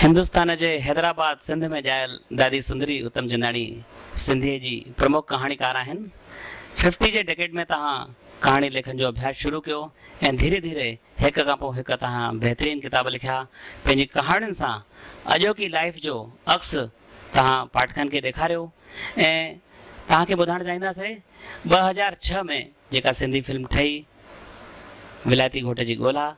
هندستان جي حيدرآباد سنڌ ۾ ڄايل دادي سندري اتمچنداڻي سنڌيء جي پرمک ڪهاڻيڪار آهن. ففٽي جي ڊيڪيڊ ۾ توهان ڪهاڻي ليکن جو اڀياس شروع ڪيو ۽ ڌيري ڌيري هڪ کان پوء هڪ توهان بهترين ڪتاب لکيا. پنهنجي ڪهاڻين سان اڄوڪي لائيف جو عڪس توهان پاٺڪن کي ڏيکاريو ۽ توهان کي ٻڌائڻ چاهينداسين 2006 ۾ جيڪا سنڌي فلم ٺهي ولايتي گهوٽ جي ڳولا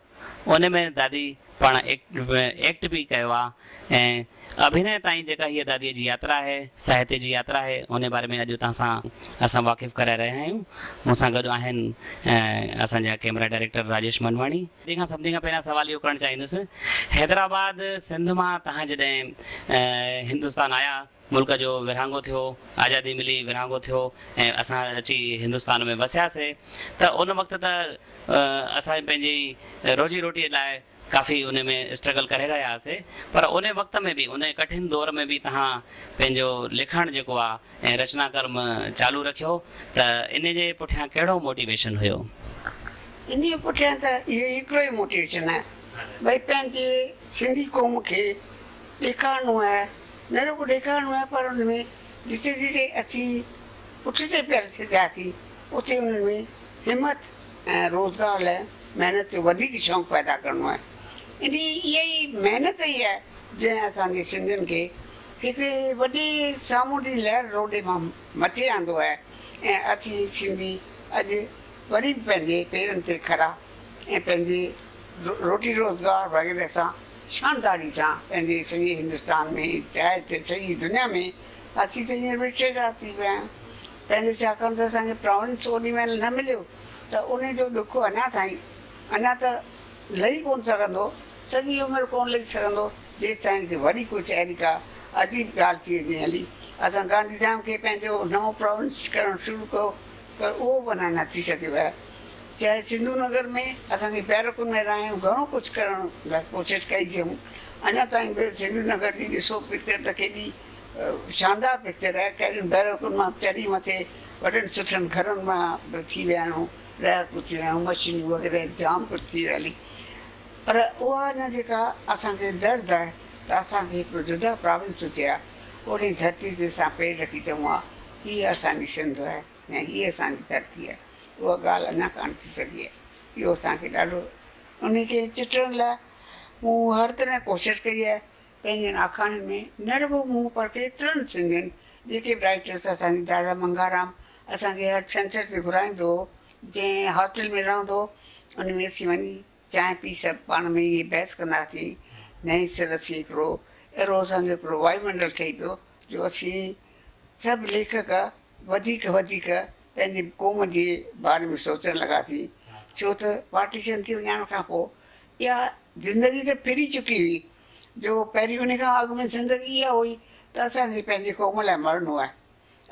ان ۾ دادي پاڻ ايڪٽ به ڪيو آ ۽ اڀيني تائين جيڪا هيء داديء جي ياترا آهي، ساهتيه جي ياترا آهي، ان باري ۾ اڄ توهان سان اسان واقف ڪرائي رهيا آهيون. مون سان گڏ آهن اسان جا ڪئميرا ڊائريڪٽر راجيش منواڻي. تنهن کان سڀني کان پهريان سوال اهو ڪرڻ چاهيندس، حيدرآباد سنڌ مان توهان جڏهن هندستان آيا، ملڪ جو ورهاڱو ٿيو، آزادي ملي، ورهاڱو ٿيو ۽ اسان اچي هندستان ۾ وسياسي ته ان وقت ته اسان پنهنجي روزي روٽيء لاء ڪافي ان ۾ اسٽرگل ڪري رهيا هئاسي پر ان وقت ۾ به ان ڪٺن دور ۾ به توهان پنهنجو لکڻ جيڪو آ ۽ رچنا ڪرم چالو رکيو ته ان جي پٺيان ڪهڙو موٽيويشن هيو؟ ان جي پٺيان ته اهو هڪڙو ئي موٽيويشن آهي ڀئي پنهنجي سنڌي قوم کي ڏيکارڻو آهي نه رڳو ڏيکارڻو آهي پر ان ۾ جتي جتي اسين پٺتي پيل ٿياسين اتي انهن ۾ همت ۽ روزگار لاء محنت جو وڌيڪ شوق پيدا ڪرڻو آهي. انهي اها ئي محنت ئي آهي جنهن اسان جي سنڌين کي هڪڙي وڏي سامونڊي لهر روڏي مان مٿي آندو آهي ۽ اسين سنڌي اڄ وري به پنهنجي پيرن تي کڙا ۽ پنهنجي روٽي روزگار وغيره سان شانداري سان پنهنجي سڄي هندستان ۾ چاهي ته سڄي دنيا ۾ اسين ته هينئر ورثي جا ٿي ويا آهيون پنهنجو ڇاڪاڻ ته اسان کي پراونس اوڏي مهل نه مليو ته انهي جو ڏک اڃا تائين اڃا ته لهي ڪونه سگهندو سڄي عمر ڪونه لهي سگهندو جيستائين ڪي وري ڪجهه اهڙي ڪا عجيب ڳالهه ٿي وڃي هلي اسان گانڌيڌام کي پنهنجو نئون پراونس ڪرڻ شروع ڪيو پر اهو به اڃا نه ٿي سگهيو آهي. چاهي سنڌو نگر ۾ اسان کي بيرڪن ۾ رهايون گهڻو ڪجهه ڪرڻ لاء ڪوشش ڪئي اٿئون. اڃا تائين به سنڌو نگر جي ڏسو پڪچر ته ڪيڏي شاندار پڪچر آهي. ڪهڙين بيرڪن مان چڙهي مٿي وڏن سٺن گهرن مان به ٿي ويا آهيون، رهاڪو ٿي ويا آهيون، مشينون وغيره جام ڪجهه ٿي ويو هلي. پر اها اڃا جيڪا اسان کي درد آهي ته اسان کي هڪڙو جدا پراونس هجي ها، انهي ڌرتي تي اسان پير رکي چئون ها هيء اسان جي سنڌ آهي. ۽ هيء اسان جي ڌرتي آهي، اها ڳالهه اڃا ڪانه ٿي سگهي آهي. اهو اسان کي ڏاڍو انهي کي چٽڻ لاء مون هر طرح ڪوشش ڪئي آهي. پنهنجين آکاڻين ۾ نه رڳو مون پر ڪيترن سنڌين جيڪي به رائيٽرس اسان جي دادا منگهارام اسان کي هر ڇنڇر تي گهرائيندو هو، جنهن هوٽل ۾ رهندو هو، ان ۾ اسين وڃي چانهه پي سڀ پاڻ ۾ اهي بحث ڪندا هئاسين. نئين سر اسين هڪڙو اهڙو اسان جو هڪڙو وايومنڊل ٺهي پيو جو اسين سڀ ليکڪ وڌيڪ وڌيڪ پنهنجي قوم جي باري ۾ سوچڻ لڳاسين، ڇو ته پارٽيشن ٿي وڃڻ کان پوء اها زندگي ته ڦري چڪي هئي، جو پهرين ان کان اڳ ۾ زندگي اها هئي ته اسان کي پنهنجي قوم لاء مرڻو آهي،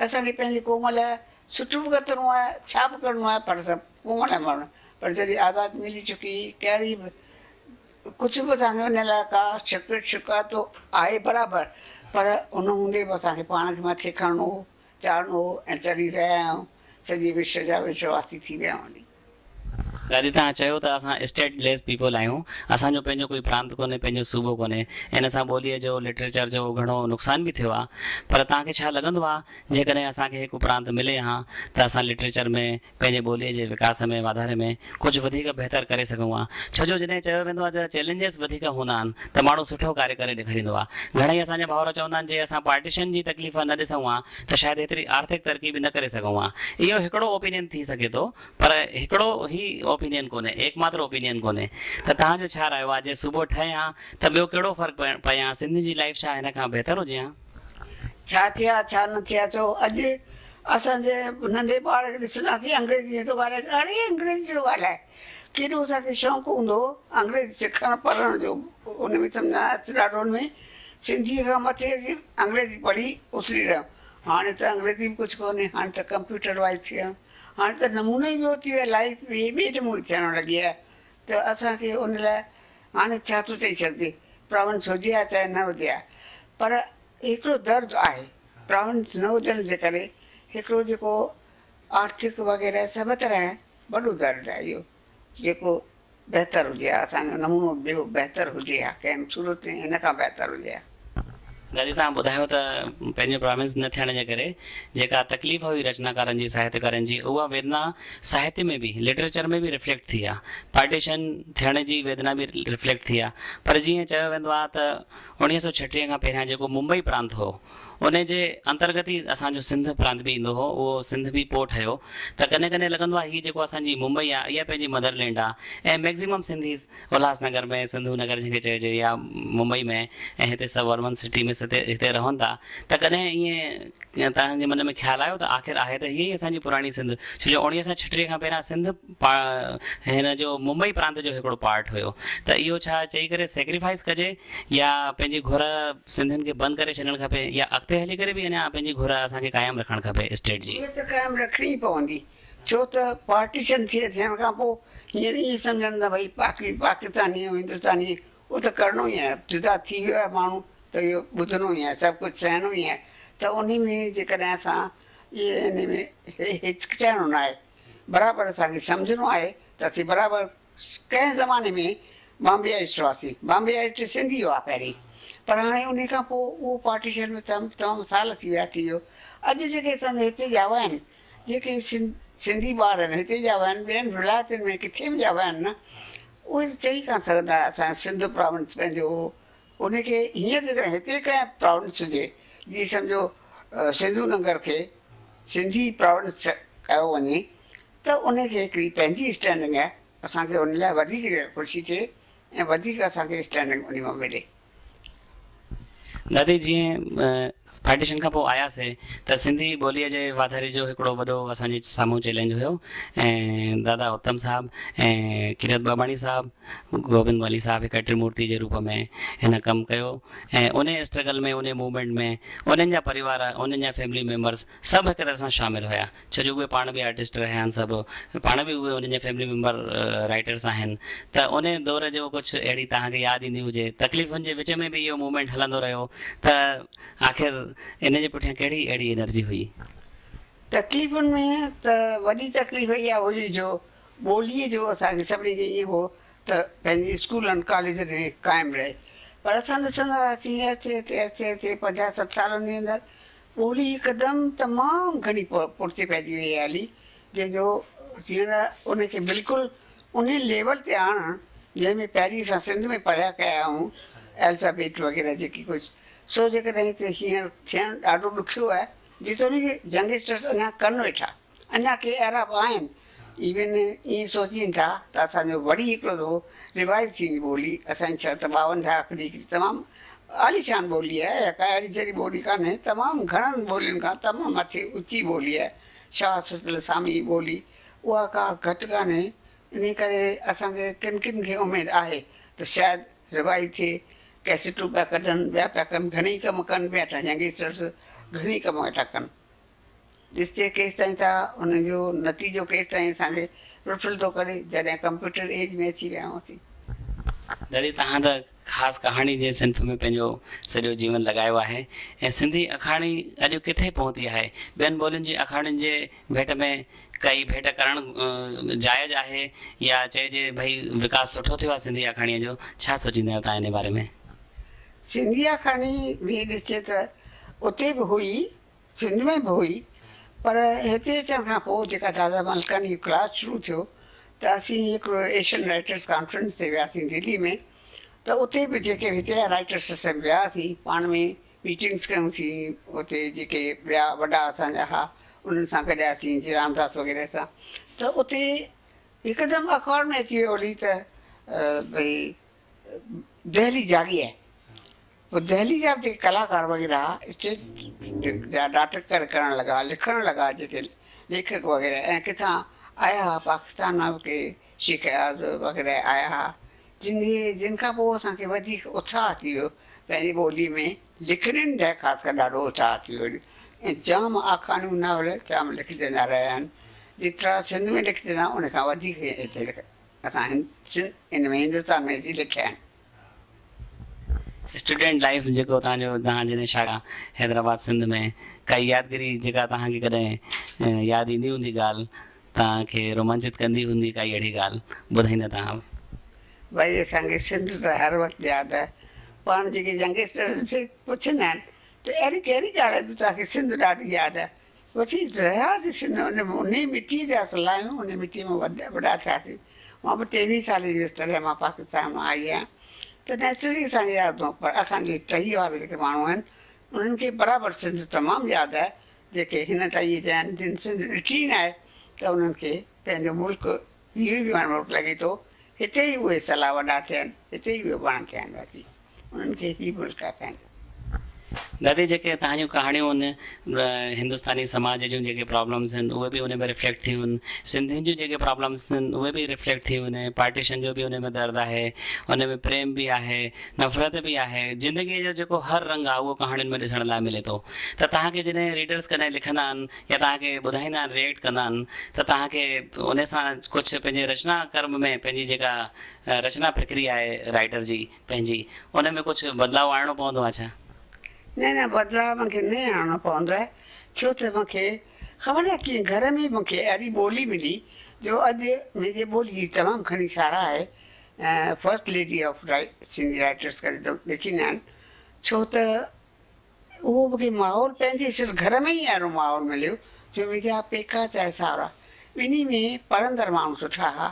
اسان کي پنهنجي قوم لاء سٺو به ڪتڻو آهي، ڇا به ڪرڻو آهي پر اسان قوم لاء مرڻو آهي، پر جڏهن آزادي ملي چڪي هئي، ڪهڙي به ڪجهه به اسان کي ان لاء ڪا شڪ شڪايت آهي برابر پر ان هوندي به اسان کي پاڻ کي مٿي کڻڻو هو، چاڙهڻو هو ۽ چڙهي رهيا آهيون، سڄي وشو جا وشواسي ٿي ويا آهيون. دادي توهان چيو ته اسان اسٽيٽ ليس پيپل آهيون، اسان جو پنهنجو ڪوئي پرانت ڪونهي، پنهنجو صوبو ڪونهي، ان سان ٻوليء جو لٽريچر جو گهڻو نقصان به ٿيو آهي، پر توهان کي ڇا لڳندو آهي جيڪڏهن اسان کي هڪ پرانت ملي هان ته اسان لٽريچر ۾ پنهنجي ٻوليء جي وڪاس ۾ واڌاري ۾ ڪجهه وڌيڪ بهتر ڪري سگهون ها. ڇو جو جڏهن چيو ويندو آهي ته چئلينجز وڌيڪ هوندا آهن ته ماڻهو سٺو ڪاريه ڪري ڏيکاريندو آهي. گهڻئي اسان جا ڀائر چوندا آهن جي اسان پارٽيشن جي تڪليف نه ڏسون ها ته شايد هيتري آرٿڪ ترقي به نه ڪري سگهون ها. اهو هڪڙو اوپينين ٿي سگهي ٿو پر هڪڙو ئي اوپينين ڪونهي، ايڪماتر اوپينين ڪونهي. ته توهان جو ڇا رايو آهي جي صوبو ٺهي ها ته ٻيو ڪهڙو فرق پئي ها؟ سنڌين جي لائيف ڇا هن کان بهتر هجي ها؟ ڇا ٿئي ها ڇا نه ٿئي ها ڇو اڄ اسان جي ننڍي ٻار کي ڏسنداسين انگريزي ۾ ٿو ڳالهائي اڙي انگريزي ٿو ڳالهائي ڪيڏو اسان کي شوق هوندو هو انگريزي سکڻ پڙهڻ جو ان ۾ سمجهان ڏاڍو ان ۾ سنڌيء کان مٿي اسين انگريزي پڙهي اسري رهيون هاڻي ته انگريزي به ڪجهه ڪونهي هاڻي ته ڪمپيوٽر وائز ٿي ويا آهيون هاڻي ته نمونو ئي ٻيو ٿي ويو آهي لائيف به ٻئي نموني ٿيڻ لڳي آهي ته اسان کي ان لاء هاڻي ڇا ٿو چئي سگهجي پراونس هجي ها چاهي نه هجي ها پر هڪڙو درد آهي پراونس نه هجڻ جي ڪري هڪڙو جيڪو آرٿڪ وغيره سڀ طرح وڏو درد آهي اهو جيڪو بهتر هجي ها، اسان جو نمونو ٻيو بهتر هجي ها، ڪنهن به صورت ۾ هن کان بهتر هجي ها. دادي توهان ٻڌايو ته پنهنجو پراونس نه ٿيڻ جي ڪري جيڪا تڪليف هئي رچناڪارن جي ساهتيڪارن جي اها ويدنا ساهتيه ۾ به لٽريچر ۾ به رفليڪٽ ٿي آ پارٽيشن ٿيڻ جي ويدنا به رفليڪٽ ٿي آ پر جيئن چيو ويندو آ ته 1936 کان پهريان جيڪو ممبئي پرانت هو ان جي انترگت ئي اسان جو سنڌ پرانت به ايندو هو اهو سنڌ به پوء ٺهيو ته ڪڏهن ڪڏهن لڳندو آهي هي جيڪو اسان جي ممبئي آهي اها پنهنجي مدر لينڊ آهي ۽ ميڪزيمم سنڌيز الهاس نگر ۾ سنڌو نگر جنهن کي چئجي يا ممبئي ۾ ۽ هتي سب اربن سٽي ۾ هتي رهن ٿا ته ڪڏهن ائين توهان جي من ۾ خيال آيو ته آخر آهي ته هيء ئي اسان جي پراڻي سنڌ ڇو جو 1936 کان پهريان سنڌ هن جو ممبئي پرانت جو هڪڙو پارٽ هيو ته اهو ڇا چئي ڪري سيڪريفائيس ڪجي يا پنهنجي گهر سنڌين کي بند ڪري ڇڏڻ کپي يا اڳتي هلي ڪري به اڃا پنهنجي گهر اسان کي قائم رکڻ کپي اسٽيٽ جي. اها ته قائم رکڻي ئي پوندي ڇو ته پارٽيشن ٿي ٿيڻ کان پوء هينئر ائين سمجهن ته ڀئي پاڪستاني ۽ هندستاني اهو ته ڪرڻو ئي آهي جدا ٿي ويو آهي ماڻهو ته اهو ٻڌڻو ئي آهي سڀ ڪجهه سهڻو ئي آهي ته انهي ۾ جيڪڏهن اسان اهي انهي ۾ هچڪچائڻو ناهي برابر اسان کي سمجهڻو آهي ته اسين برابر ڪنهن زماني ۾ بامبي آئسٽ هئاسين. بامبي آئسٽ سنڌي هئا پهرين پر هاڻي انهي کان پوء اهو پارٽيشن ۾ تمام سال ٿي ويا ٿي ويو. اڄ جيڪي اسان جي هتي ڄاوا آهن جيڪي سنڌي ٻار آهن هتي ڄاوا آهن ٻين ولايتن ۾ ڪٿي به ڄاوا آهن نه اهي چئي ڪانه سگهندا اسان جو سنڌ پراونس پنهنجو هو انهي کي هينئر جيڪڏهن هتي ڪنهن پراونس هجي جيئن سمجهو سنڌو ننگر کي سنڌي پراونس ڪيو وڃي ته ان کي هڪڙي پنهنجي اسٽينڊنگ آهي، اسان کي ان لاء وڌيڪ خوشي ٿئي ۽ وڌيڪ اسان کي اسٽينڊنگ انهي مان ملي. دادي جيئن پارٽيشن کان پوء آياسي ته سنڌي ٻوليء جي واڌاري جو هڪڙو وڏو اسان جي سامهون چئلينج هيو ۽ دادا اتم صاحب ۽ ڪيرت ٻاٻاڻي صاحب گوبند مالهي صاحب هڪ ٽرمورتي جي روپ ۾ هن ڪم ڪيو ۽ انهي اسٽرگل ۾ انهي موومينٽ ۾ انهن جا پريوار انهن جا فيملي ميمبرس سڀ هڪ طرح سان شامل هيا ڇو جو اهي پاڻ به آرٽسٽ رهيا آهن سڀ پاڻ به اهي انهن جا فيملي ميمبر رائٽرس آهن ته انهي دور جو ڪجهه اهڙي توهان کي ياد ايندي هجي تڪليفن جي وچ ۾ به اهو موومينٽ هلندو رهيو ته آخر ان جي پٺيان ڪهڙي اهڙي انرجي هئي؟ تڪليفن ۾ ته وڏي تڪليف اها هئي جو ٻوليء جو اسان کي سڀني کي ائين هو ته پنهنجي اسڪولن ڪاليجن ۾ قائم رهي پر اسان ڏسندا هئاسين آهستي آهستي آهستي آهستي پنجاهه سٺ سالن جي اندر ٻولي هڪدم تمام گهڻي پٺتي پئجي وئي آهي هلي جنهن جو هينئر ان کي بلڪل انهي ليول تي آڻڻ جنهن ۾ پهرين اسان سنڌ ۾ پڙهيا ڪيا آهيون الفابيٽ وغيره جيڪي ڪجهه سو جيڪڏهن هتي هينئر ٿيڻ ڏاڍو ڏکيو آهي جيتوڻيڪ ينگسٽرس اڃا ڪن ويٺا اڃا ڪي اهڙا به آهن ايون ائين سوچين ٿا ته اسان جو وري هڪڙو دفعو ريوائيو ٿيندي ٻولي اسان جي ڇا ته 52 اکري هڪڙي تمام عاليشان ٻولي آهي يا ڪا اهڙي جهڙي ٻولي ڪانهي تمام گهڻن ٻولين کان تمام مٿي اچي ٻولي آهي شاهه سچل سامي جي ٻولي اها ڪا گهٽ ڪانهي انهي ڪري اسان کي ڪن ڪن کي اميد آهي ته شايد ريوائيو ٿئي ڪيسٽون پيا ڪڍن ٻيا پيا ڪن گهڻي ڪم ڪن پيا ينگسٽرس گهڻي ڪم ويٺا ڪن. ڏسجي ڪيستائين ٿا ان جو نتيجو ڪيستائين اسان کي پرفل ٿو ڪري جڏهن ڪمپيوٽر ايج ۾ اچي ويا آهيون اسين. دادي توهان ته خاص ڪهاڻي جي صنف ۾ پنهنجو سڄو جيون لڳايو آهي ۽ سنڌي آکاڻي اڄ ڪٿي پهتي آهي ٻين ٻولين جي آکاڻين جي ڀيٽ ۾ ڪائي ڀيٽ ڪرڻ جائز آهي يا چئجي ڀئي وڪاس سٺو ٿيو آهي سنڌي آکاڻيء جو ڇا سوچيندا آهيو توهان انهي باري ۾؟ سنڌي آکاڻي به ڏسجي ته اتي به هئي سنڌ ۾ به هئي پر هتي اچڻ کان پوء جيڪا دادا ملڪاڻي جو ڪلاس شروع ٿيو ته اسين هڪڙو ايشين رائٽرس ڪانفرنس تي وياسين دلي ۾ ته اتي به جيڪي هتي جا رائٽرس اسين وياسين پاڻ ۾ ميٽنگس ڪيونسين اتي جيڪي ٻيا وڏا اسان جا ها انهن سان گڏياسين جي رامداس وغيره سان ته اتي هڪدم اخبار ۾ اچي ويو هلي ته ڀئي دهلي جاڳي آهي. پوء دهلي جا به جيڪي ڪلاڪار وغيره ها اسٽيج جا ناٽڪ ڪرڻ لڳا، لکڻ لڳا جيڪي ليکڪ وغيره ۽ ڪٿان آيا ها پاڪستان مان به ڪي شيخ اياز وغيره آيا ها جن جي جن کان پوء اسان کي وڌيڪ اتساهه ٿي ويو پنهنجي ٻولي ۾ لکڻين لاء خاص ڪري ڏاڍو اتساهه ٿي ويو ۽ جام آکاڻيون ناول جام لکجندا رهيا آهن جيترا سنڌ ۾ لکجندا ان کان وڌيڪ هتي اسان هن ۾ هندستان ۾ اچي لکيا آهن. اسٽوڊنٽ لائيف جيڪو توهان جو توهان جڏهن شاگرد حيدرآباد سنڌ ۾ ڪائي يادگيري جيڪا توهان کي ڪڏهن ياد ايندي هوندي ڳالهه توهان کي رومانچت ڪندي هوندي ڪائي اهڙي ڳالهه ٻڌائيندا توهان. ڀئي اسان کي سنڌ ته هر وقت ياد آهي. پاڻ جيڪي ينگسٽر سي پڇندا آهن ته اهڙي ڪهڙي ڳالهه آهي جو توهان کي سنڌ ڏاڍي ياد آهي. وٺي رهياسين سنڌ ان انهي مٽيء جا اصل آهيون انهي مٽيء مان وڏا وڏا ٿياسين. مان به 23 سالي جي هيس تڏهن مان پاڪستان مان آئي آهيان ته نيچرلي اسان کي ياد هوندو پر اسان جي ٽهيء وارا جيڪي ماڻهو آهن انهن کي برابر سنڌ تمام ياد آهي جيڪي هن ٽهيء جا آهن جن سنڌ ڏٺي ئي ناهي ته انهن کي پنهنجو ملڪ اهو ئي به ملڪ لڳي ٿو هتي ئي اهي سلا وڏا ٿيا آهن هتي ئي اهي وڻ ٿيا آهن باقي انهن کي هي ملڪ آهي پنهنجو. دادي جيڪي توهان جون ڪهاڻيون آهن هندستاني سماج جون جيڪي پرابلمس آهن اهي به ان ۾ رفليڪٽ ٿيون آهن سنڌين جون جيڪي پرابلمس آهن اهي به رفليڪٽ ٿيون آهن پارٽيشن جو به ان ۾ درد آهي ان ۾ پريم به آهي نفرت به آهي زندگيء جو جيڪو هر رنگ آهي اهو ڪهاڻين ۾ ڏسڻ لاء ملي ٿو ته توهان کي جڏهن ريڊرس ڪڏهن لکندا آهن يا توهان کي ٻڌائيندا آهن ريئيڪٽ ڪندا آهن ته توهان کي ان سان ڪجهه پنهنجي رچنا ڪرم ۾ پنهنجي جيڪا رچنا پرڪريا آهي رائيٽر جي پنهنجي ان ۾ ڪجهه بدلاء آڻڻو پوندو آهي ڇا؟ نه نه بدلاء مون کي نه آڻڻو پوندو آهي ڇو ته مون کي خبر ناهي ڪيئن گهر ۾ مون کي اهڙي ٻولي ملي جو اڄ منهنجي ٻولي جي تمام گهڻي ساراهه آهي first lady of Sindhi writers ڪري ليکيندا آهن ڇو ته اهو مون کي ماحول پنهنجي صرف گهر ۾ ئي اهڙو ماحول مليو جو منهنجا پيڪا چاهي ساهرا ٻنهي ۾ پڙهندڙ ماڻهو سٺا ها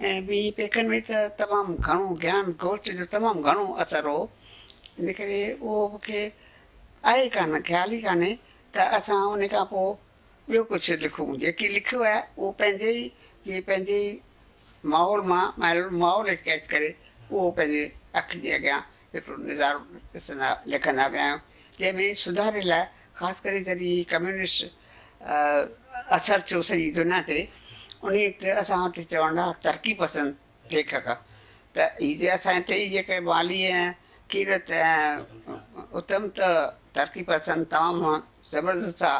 ۽ ٻنهي پيڪن ۾ ته تمام گهڻو گيان گوشٽ جو تمام گهڻو اثر هو ان ڪري اهو مون کي آهي ڪانه خيال ئي ڪانهي ته اسان ان کان پوء ٻيو ڪجهه لکون جيڪي لکيو آهي اهو پنهنجي ئي جيئن پنهنجي ئي ماحول مان ماحول کي ڪيچ ڪري اهو پنهنجي اک جي اڳيان هڪڙو نظارو ڏسندا لکندا پيا آهيون جنهن ۾ سڌاري لاء خاص ڪري جڏهن هي ڪميونسٽ اثر ٿيو سڄي دنيا تي انهي وقت اسان وٽ چوندا ها ترقي پسند ليکڪ ته هي جي اسان جا ٽئي جيڪي مالهي ۽ ڪيرت ۽ اتم ته ترقي پسند تمام زبردست ها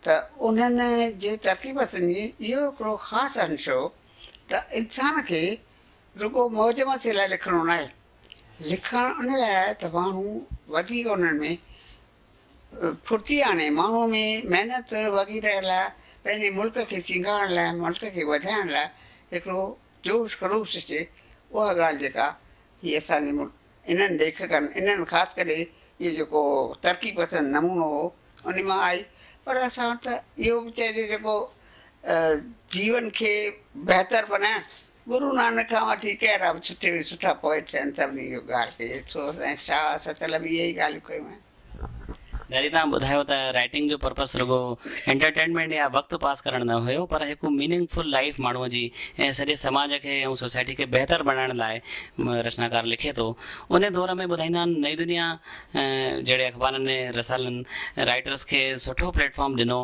ته انهن جي ترقي پسندي اهو هڪڙو خاص انش هو ته انسان کي رڳو موج مستي لاء لکڻو ناهي، لکڻ ان لاء آهي ته ماڻهو وڌيڪ انهن ۾ ڦڙتي آڻي، ماڻهوء ۾ محنت وغيره لاء پنهنجي ملڪ کي سينگارڻ لاء، ملڪ کي وڌائڻ لاء هڪڙو جوش خروش اچي، اها ڳالهه جيڪا هي اسان جي ملڪ انهن ليکڪن، انهن خاص ڪري اهو جيڪو ترقي پسند نمونو هو، ان مان آئي. پر اسان وٽ ته اهو به چئجي جيڪو جيون کي بهتر بنائڻ گرو نانڪ کان وٺي ڪهڙا به سٺي ۾ سٺا پوئٽس آهن سڀني اهو ڳالهه ڪئي آهي سو ۽ شاهه سچل به اهي ئي ڳالهيون ڪيون آهن. دادي توهان ٻڌايو ته رائٽنگ جو پرپس رڳو انٽرٽينمينٽ يا وقت پاس ڪرڻ نه هيو پر هڪ ميننگ فل لائيف ماڻهوء جي ۽ سڄي سماج کي ۽ سوسائٽي کي بهتر بڻائڻ لاء رچناڪار لکي ٿو ان دور ۾ ٻڌائيندا آهن نئين دنيا جهڙي اخبارن ۽ رسالن رائٽرس کي سٺو پليٽ فارم ڏنو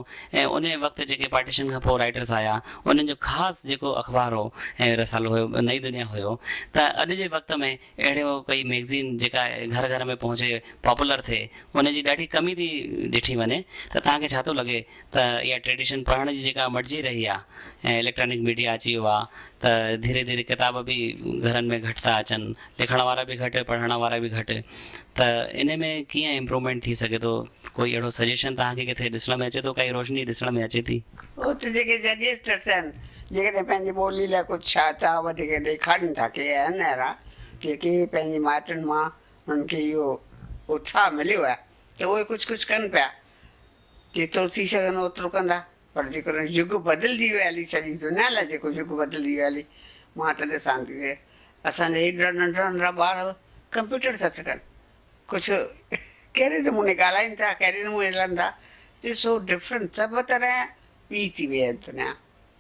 ۽ ان وقت جيڪي پارٽيشن کان پوء رائٽرس آيا انهن جو خاص جيڪو اخبار هو ۽ رسالو هيو نئين دنيا هيو ته اڄ جي وقت ۾ اهڙو ڪوئي ميگزين جيڪا گهر گهر ۾ پهچي پاپولر ٿئي ان جي ڏاڍي ڪمي ٿي ڏٺي وڃي ته توهان کي ڇا ٿو لڳي ته اها ٽريڊيشن پڙهڻ جي جيڪا مٽجي رهي آهي ۽ اليڪٽرانڪ ميڊيا اچي ويو آهي ته ڌيري ڌيري ڪتاب به گهرن ۾ گهٽ ٿا اچن لکڻ وارا به گهٽ پڙهڻ وارا به گهٽ ته ان ۾ ڪيئن امپروومينٽ ٿي سگهي ٿو ڪوئي اهڙو سجيشن توهان کي ڪٿي ڏسڻ ۾ اچي ٿو ڪائي روشني ڏسڻ ۾ اچي ٿي؟ هو ته جيڪي ينگسٽرس آهن، جيڪڏهن پنهنجي ٻولي لاء ڪجهه ڇا چاهه وڌيڪ ڏيکارين ٿا، ڪي آهن اهڙا جيڪي پنهنجي مائٽن مان انهن کي اهو اتساهه مليو آهي ته اهي ڪجهه ڪجهه ڪن پيا، جيترو ٿي سگهندو اوترو ڪندا، پر جيڪڏهن يگ بدلجي ويو هلي سڄي دنيا لاء جيڪو يگ بدلجي ويو هلي، مان ته ڏسان ٿي ته اسان جا هيڏڙا ننڍڙا ننڍڙا ٻار ڪمپيوٽر ٿا سکن. ڪجهه ڪهڙي نموني ڳالهائين ٿا، ڪهڙي نموني هلن ٿا، ڏسو ڊفرنٽ سڀ طرح ٻي ٿي وئي آهي دنيا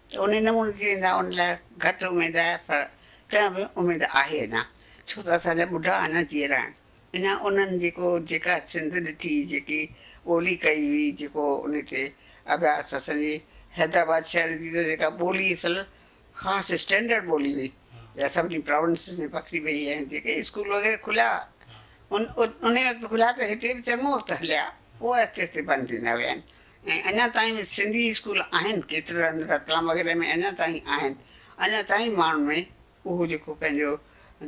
ته انهي نموني ٿي ويندا ان لاء گهٽ اميد آهي پر تنهن به اميد آهي اڃا ڇو ته اسان جا ٻڍا اڃا جيئرا آهن اڃا انهن جيڪو جيڪا سنڌ ڏٺي جيڪي ٻولي ڪئي هئي جيڪو انهي تي اڀياس اسان جي حيدرآباد شهر جي ته جيڪا ٻولي اصل خاص اسٽينڊرڊ ٻولي هئي جا سڀني پراونسز ۾ پکڙي وئي ۽ جيڪي اسڪول وغيره کليا انهي وقت کليا ته هتي به چڱو وقت هليا پوء آهستي آهستي بند ٿيندا ويا آهن ۽ اڃا تائين به سنڌي اسڪول آهن ڪيترن هنڌ رتلام وغيره ۾ اڃا تائين آهن اڃا تائين ماڻهن ۾ اهو جيڪو پنهنجو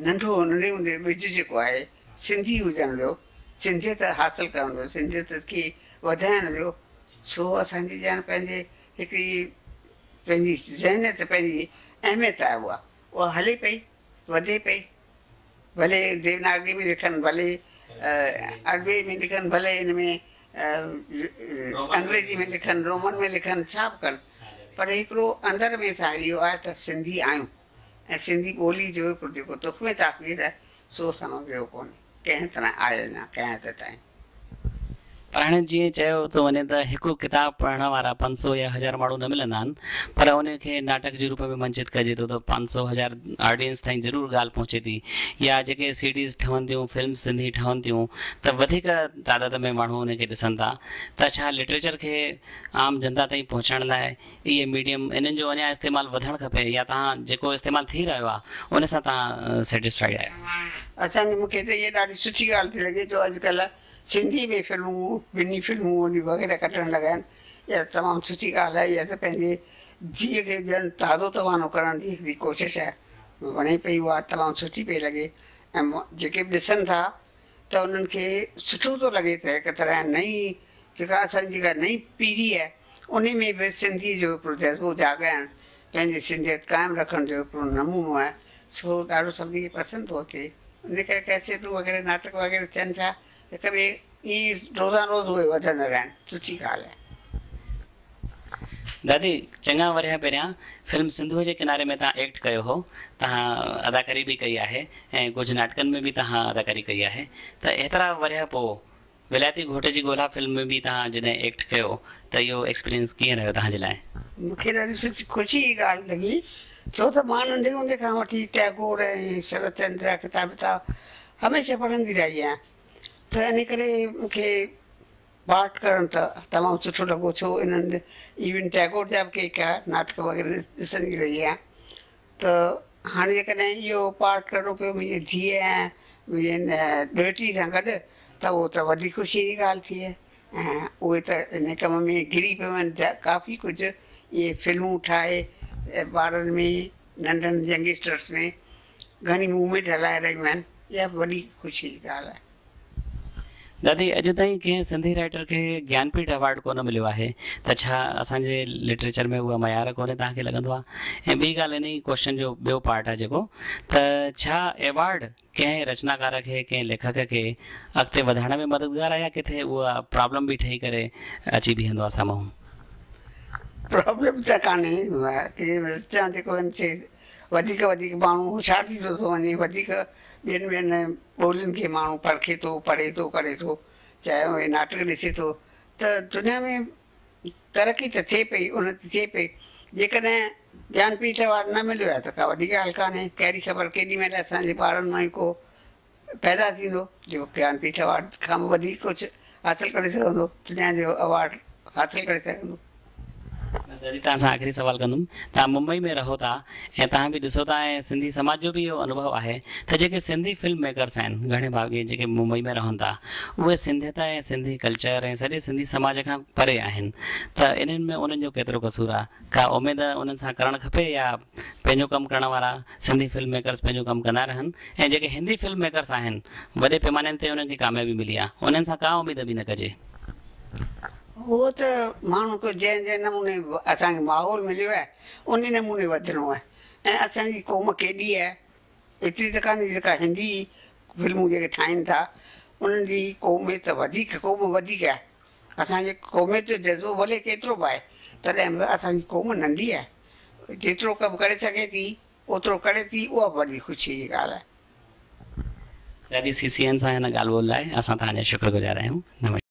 ننڍو ننڍي هوندي ٻج جيڪو آهي سنڌي هجڻ جو سنڌيت حاصل ڪرڻ جو سنڌيت کي وڌائڻ جو سو اسان جي ڄڻ پنهنجي هڪڙي پنهنجي ذهنيت پنهنجي اهميت آهي اها اها هلي پئي. وڌي پئي. ڀلي ديوناگري ۾ لکن، ڀلي عربي ۾ لکن، ڀلي ان ۾ انگريزي ۾ لکن، رومن ۾ لکن، ڇا به ڪن، پر هڪڙو اندر ۾ اسان اهو آهي ته سنڌي آهيون ۽ سنڌي ٻولي جو هڪڙو جيڪو تخم تاثير آهي سو اسان مان ويو ڪونهي ڪنهن طرح آهي اڃا ڪنهن حد تائين. پر هاڻي جيئن چيو ٿو وڃي ته هڪ ڪتاب پڙهڻ وارا 500 يا 1000 ماڻهو نه ملندا آهن پر ان کي ناٽڪ جي روپ ۾ منچت ڪجي ٿو ته 500 1000 آڊينس تائين ضرور ڳالهه پهچي ٿي يا جيڪي سي ڊيز ٺهن ٿيون فلمز سنڌي ٺهن ٿيون ته وڌيڪ تعداد ۾ ماڻهو ان کي ڏسن ٿا ته ڇا لٽريچر کي عام جنتا تائين پهچائڻ لاء اهي ميڊيم انهن جو اڃا استعمال وڌڻ کپي يا توهان جيڪو استعمال ٿي رهيو آهي ان سان توهان سيٽسفائيڊ آهيو؟ اسان جي مون کي ته اها ڏاڍي سٺي ڳالهه ٿي لڳي جو اڄڪلهه سنڌي ۾ فلمون، مني فلمون وغيره ڪڍڻ لڳا آهن، اها تمام سٺي ڳالهه آهي، اها ته پنهنجي جيء کي ڄڻ تازو توانو ڪرڻ جي هڪڙي ڪوشش آهي، وڻي پئي اها تمام سٺي پئي لڳي ۽ جيڪي به ڏسن ٿا ته انهن کي سٺو ٿو لڳي ته هڪ طرح نئين جيڪا اسان جي جيڪا نئين پيڙهي آهي انهي ۾ به سنڌيء جو هڪڙو جذبو جاڳائڻ پنهنجي سنڌيت قائم رکڻ جو هڪڙو نمونو آهي سو ڏاڍو سڀني کي پسند ٿو اچي. ان ڪري ڪئسيٽون وغيره ناٽڪ وغيره ٿين پيا هڪ ٻئي ائين روزان روز اهي وڌندڙ آهن سٺي ڳالهه آهي. دادي چڱا ورهيه پهريان فلم سنڌوء جي ڪناري ۾ توهان ايڪٽ ڪيو هو توهان اداڪاري به ڪئي آهي ۽ ڪجهه ناٽڪن ۾ به توهان اداڪاري ڪئي آهي ته ايترا ورهيه پوء ولايتي گهوٽ جي ڳولا فلم ۾ به توهان جڏهن ايڪٽ ڪيو ته اهو ايڪسپيرينس ڪيئن رهيو توهان جي لاء؟ مون کي ڏاڍي سٺي خوشي جي ڳالهه لڳي ڇو ته مان ننڍي هوندي کان وٺي ٽئگور ۽ شرت چندر جا ڪتاب وتاب هميشه پڙهندي رهي آهيان ته ان ڪري مون کي پارٽ ڪرڻ ته تمام سٺو لڳو ڇو انهن ايون ٽئگور جا به ڪي ڪا ناٽڪ وغيره ڏسندي رهي آهيان ته هاڻي جيڪڏهن اهو پارٽ ڪرڻو پيو منهنجي ڌيء ۽ منهنجي هن ڏوهٽي سان گڏ ته اهو ته وڌيڪ خوشيء جي ڳالهه ٿي ۽ اهي ته ان ڪم ۾ گهري پيون آهن ڪافي ڪجهه اهي فلمون ٺاهي ٻارن ۾ ننڍن ينگسٽرس ۾ گهڻي موومينٽ هلائي رهيون آهن اها به وڏي خوشيء جي ڳالهه آهي. دادي اڄ تائين ڪنهن سنڌي رائيٽر کي گيان پيٺ ايوارڊ ڪونه مليو آهي ته ڇا اسان جي لٽريچر ۾ اها معيار ڪونهي توهان کي لڳندو آهي ۽ ٻي ڳالهه انهي ڪوئسچن جو ٻيو پارٽ آهي جيڪو ته ڇا ايوارڊ ڪنهن رچناڪار کي ڪنهن ليکڪ کي اڳتي وڌائڻ ۾ مددگار آهي يا ڪٿي اها پرابلم به ٺهي ڪري اچي بيهندو آهي سامهون. پرابلم ته ڪانهي ڪي رچنا جيڪو آهن سي وڌيڪ وڌيڪ ماڻهو هوشيار ٿيندو ٿو وڃي وڌيڪ ٻين ٻين ٻولين کي ماڻهو پرکي ٿو پڙهي ٿو ڪري ٿو چاهي اهي ناٽڪ ڏسي ٿو ته دنيا ۾ ترقي ته ٿئي پئي انتي ٿئي پئي جيڪڏهن گيان پيٺ ايوارڊ نه مليو آهي ته ڪا وڏي ڳالهه ڪانهي ڪهڙي خبر ڪيڏي مهل اسان جي ٻارن مان ئي ڪو پيدا ٿيندو جيڪو گيان پيٺ ايوارڊ کان به وڌيڪ ڪجهه حاصل ڪري سگهندو دنيا جو ايوارڊ حاصل ڪري سگهندو. دادي توهان سان آخري سوال ڪندم توهان ممبئي ۾ رهو ٿا ۽ توهان به ڏسو ٿا ۽ سنڌي سماج جو به اهو انوڀو آهي ته جيڪي سنڌي فلم ميڪرس آهن گهڻي ڀاڱي جيڪي ممبئي ۾ رهن ٿا اهي سنڌيت ۽ سنڌي ڪلچر ۽ سڄي سنڌي سماج کان پري آهن ته انهن ۾ انهن جو ڪيترو قصور آهي ڪا اميد انهن سان ڪرڻ کپي يا پنهنجو ڪم ڪرڻ وارا سنڌي فلم ميڪرس پنهنجو ڪم ڪندا رهن ۽ جيڪي هندي فلم ميڪرس آهن وڏي پيماني تي انهن کي ڪاميابي ملي آهي انهن سان ڪا اميد به نه ڪجي. اهو ته ماڻهو کي جنهن جنهن نموني اسان کي ماحول مليو آهي انهي نموني وڌڻو آهي ۽ اسان جي قوم ڪيڏي آهي ايتري ته ڪانهي جيڪا هندي فلمون جيڪي ٺاهين ٿا انهن جي قوميت وڌيڪ قوم وڌيڪ آهي اسان جي قوميت جو جذبو ڀلي ڪيترو به آهي تڏهن به اسان جي قوم ننڍي آهي جيترو ڪم ڪري سگهي ٿي اوترو ڪري ٿي اها به وڏي خوشي جي ڳالهه آهي. دادي سي سي اين سان هن ڳالهه ٻولهه لاء اسان توهان جا شڪر گذار آهيون. نمشڪار.